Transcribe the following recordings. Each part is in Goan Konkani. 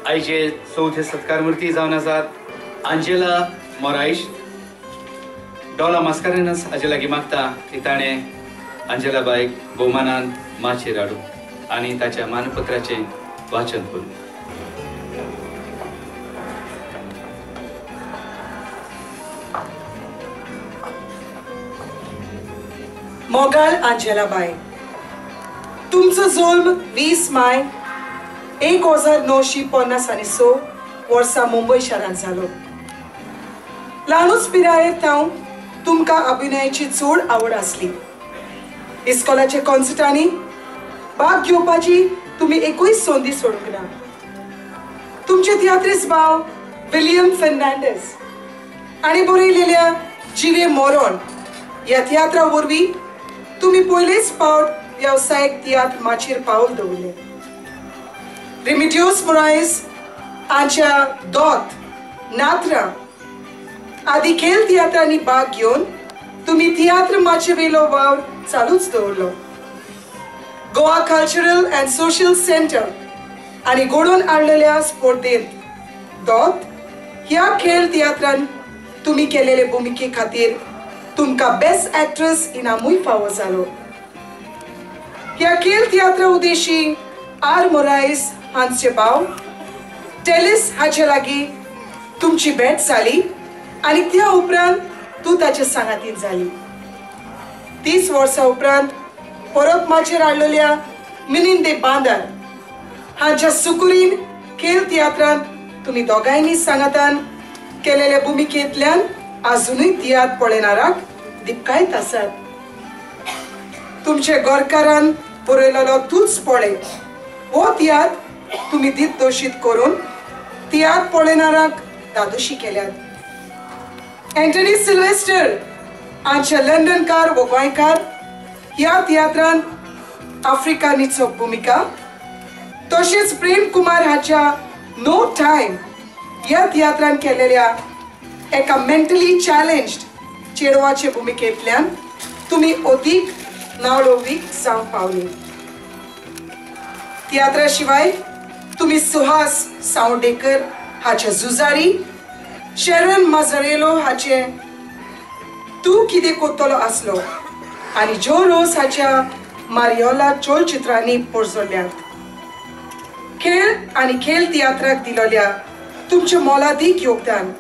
आयचे चवथे सत्कार मूर्ती जावन आसात आंजेला मोरायश. डॉला मास्कारेनस हाजे लागीं मागता की ताणें आंजेला बायक भोवमानान माचयेर हाडूं आनी ताच्या मानपत्राचें वाचन करूं. मोगाल आंजेला बाय, तुमचो जल्म 20 मे 1956 वर्सा मुंबय शारांत जालो. ल्हानूच पिरायेर थावन तुमकां अभिनयाची चड आवड आसली. इस्कॉलाच्या कॉन्सर्टांनी भाग घेवपाची तुमी एकूय संदी सोडूंक ना. तुमचे तियात्रीस भाव विलियम फेर्नांडीस आनी बरयलेल्या जिवे मोरोन ह्या तियात्रा वरवीं तुमी पयलेच फावट वेवसायीक तियात्र माचयेर पावल दवरलें. रिमिडियोस मोरायस हांच्या दोत, नात्रां आदी खेळ तियात्रांनी भाग घेवन तुमी तियात्र माचयेवेलो वावर चालूच दवरलो. Goa cultural and social centre आनी घडोवन हाडलेल्या स्पर्धेंत दोत ह्या खेळ तियात्रान तुमी केलेले भुमिके खातीर तुमकां बेस्ट एक्ट्रेस इनामूय फावो जालो. ह्या खेळ तियात्रा उद्देशी आर मोरायस हांचे भाव टेलिस हाचे लागीं तुमची भेट जाली आनी त्या उपरांत तूं ताचे सांगातीन जाली. 30 वर्सां उपरांत परत माचयेर हाडलेल्या मिलिंद दे बांदर हांच्या सुकुरीन खेळ तियात्रांत तुमी दोगांयनी सांगातान केलेल्या भुमिकेंतल्यान आजुनूय तियात्र पळयणाराक दिपकायत आसात. तुमचे गोरकारान बरयलेलो तूंच पळय हो तियात्र तुमी दिग्दर्शीत करून तियात्र पळयणाराक दादोशी केल्यात. एंटनी सिल्वेस्टर हांच्या लंडनकार वो गोंयकार ह्या तियात्रांत आफ्रिकानीचो भुमिका, तशेंच प्रेम कुमार हाच्या नो टायम ह्या तियात्रान केलेल्या एका मेंटली चॅलेंज्ड चेडवाचे भुमिकेंतल्यान तुमी अदीक नावलोवीक जावंक पावली. तियात्रा शिवाय तुमी सुहास सावडेकर हाचे झुजारी, शरण माजरेलो हाचे तूं कितें कोत्तलो आसलो आनी जो रोस हाच्या मारियोला चलचित्रांनी पोरजोल्ल्यात. खेळ आनी खेळ तियात्राक दिलेल्या तुमचें मोलादीक योगदान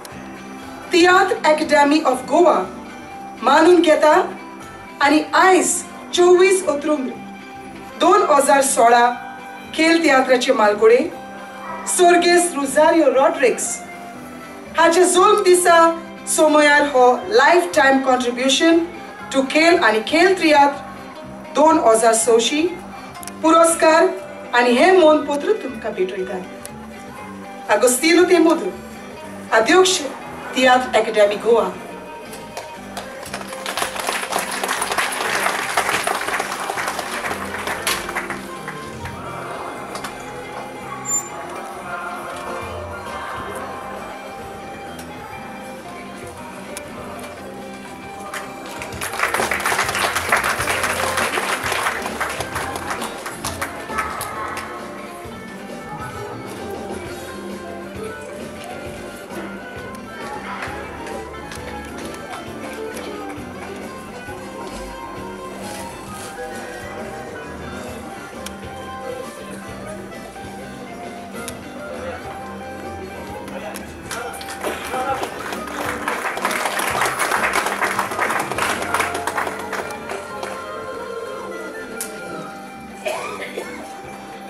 तियात्र अकॅडमी ऑफ गोवा मानून घेता आनी आयज 24 ऑक्टोबर 2016 खेळ तियात्राचे मालगुडे सोर्गेस रोजारियो रॉड्रिग्स हाचे जल्म दिसा सोमयार हो लायफ टायम कॉन्ट्रिब्युशन टू खेळ आनी खेळ तियात्र 2006 पुरस्कार आनी हें मोनपत्र तुमकां भेटयतात. आगोस्तिनो तेमुदो, अध्यक्ष तियात्र अकॅडमी गोवा.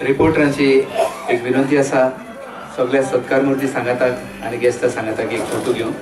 रिपोर्टरांची एक विनंती आसा, सगळ्या सत्कार मूर्ती सांगाताक आनी गेस्टां सांगाताक एक फोटो घेवन.